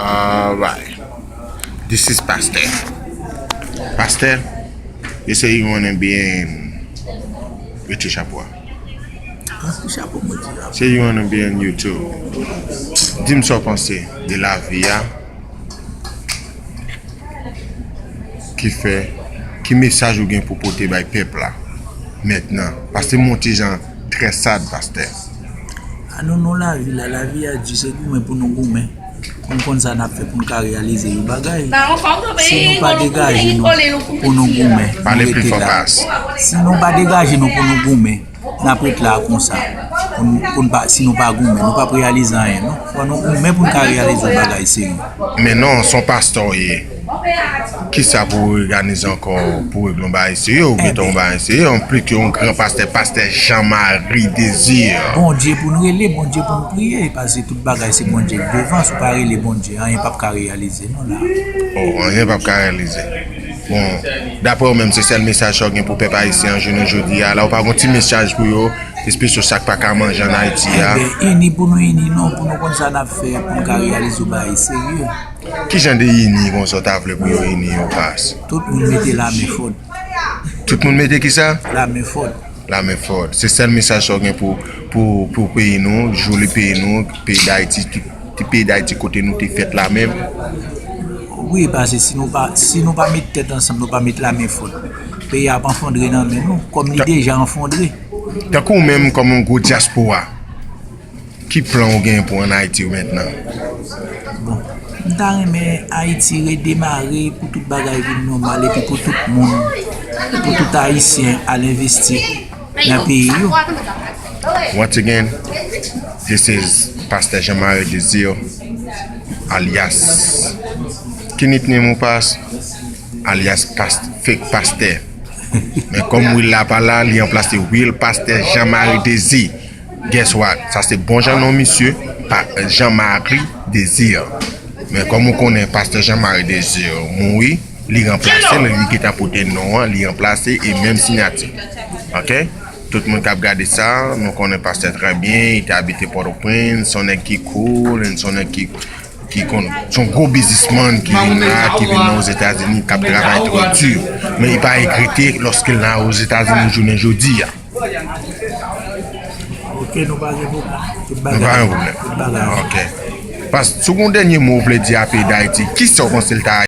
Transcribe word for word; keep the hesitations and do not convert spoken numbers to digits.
Alright. This is Pastor. Pastor, you say you wanna be in, retire chapo a. Chapo mwen di la. Say you wanna be on YouTube. Di m sa w panse de lavi a. Ki fè, ki mesaj ou gen pou pote bay pèp la mentnan? Paske m on ti jan trè sad, Pastè. A nou non lavi la, lavi a di se goumen pou nou goumen. Pou n konn sa n ap fè pou n ka reyalize yon bagay. Si nou pa degaje nou pou nou goumen, nou rete la. Si nou pa degaje nou pou nou goumen, n ap ret la konsa. Pou n, pou n pa, si nou pa goumen, nou p ap reyalize anyen non. Fò nou goumen pou n ka reyalize yon bagay serye. Men non, se yon pastè w ye. Kisa pou w òganize ankò pou regle yon bagay serye, ou gentan yon bagay serye, yon plis ke yon gran pastè, Pastè Jean Marie Désir? Bondye pou n rele, Bondye pou n priye, paske tout bagay se Bondye k devan, si w pa rele Bondye, anyen p ap ka reyalize non la. Oh, anyen p ap ka reyalize. Bon, daprè w menm, se sèl mesaj sa w gen pou pèp ayisyen an jounen jodi a la, ou pa gen yon ti mesaj pou yo, espesyal sa k pa ka manje ann Ayiti a? Ebyen, ini pou nou ini non, pou nou konn sa n ap fè, pou n ka reyalize yon bagay serye. Ki jan de ini konsa w ta vle pou yo ini yo, Pas? Tout moun mete lame fòt. Tout moun mete kisa? Lame fòt. Lame fòt. Se sèl mesaj sa w gen pou, pou, pou peyi nou, joli peyi nou, peyi Dayiti, tout ti peyi Dayiti kote nou te fèt la menm. Wi, paske si nou pa, si nou pa met tèt ansanm, nou pa met lame fòt, peyi a ap anfondre nan men nou, kòm li deja anfondre. Tankou w menm, kòm yon gwo dyaspora, ki plan w gen pou ann Ayiti mentnan? Bon, m ta renmen Ayiti redemare pou tout bagay vin nòmal epi pou tout moun, pou tout Ayisyen al envesti nan peyi yo. Once again, this is Pastor Jean Marie Désir, alias, ki nickname ou, Pas? Alias Past, Fake Pastor. Men kòm Will la pa la, li ranplase Will Pastor Jean Marie Désir. Guess what? Sa se bon jan non misye, pa Jean Marie Désir. Men kòm ou konnen Pastè Jean Marie Désir mouri, li ranplase l, li gentan pote non an, li ranplase e menm siyati. Oke? Tout moun k ap gade sa, nou konnen pastè trè byen, li te abite Pòtoprens, se yon nèg ki cool, se yon nèg ki, ki konn, se yon gwo biznismann ki vin la, ki vin nan Ozetazini, k ap travay trè di. Men li pa regrete lòske l nan Ozetazini jounen jodi a. Ok, nou pa gen pwoblèm. Tout Nou pa gen pwoblèm. Oke. Pas, si w gen yon dènye mo w vle di a peyi Dayiti, kisa w panse l ta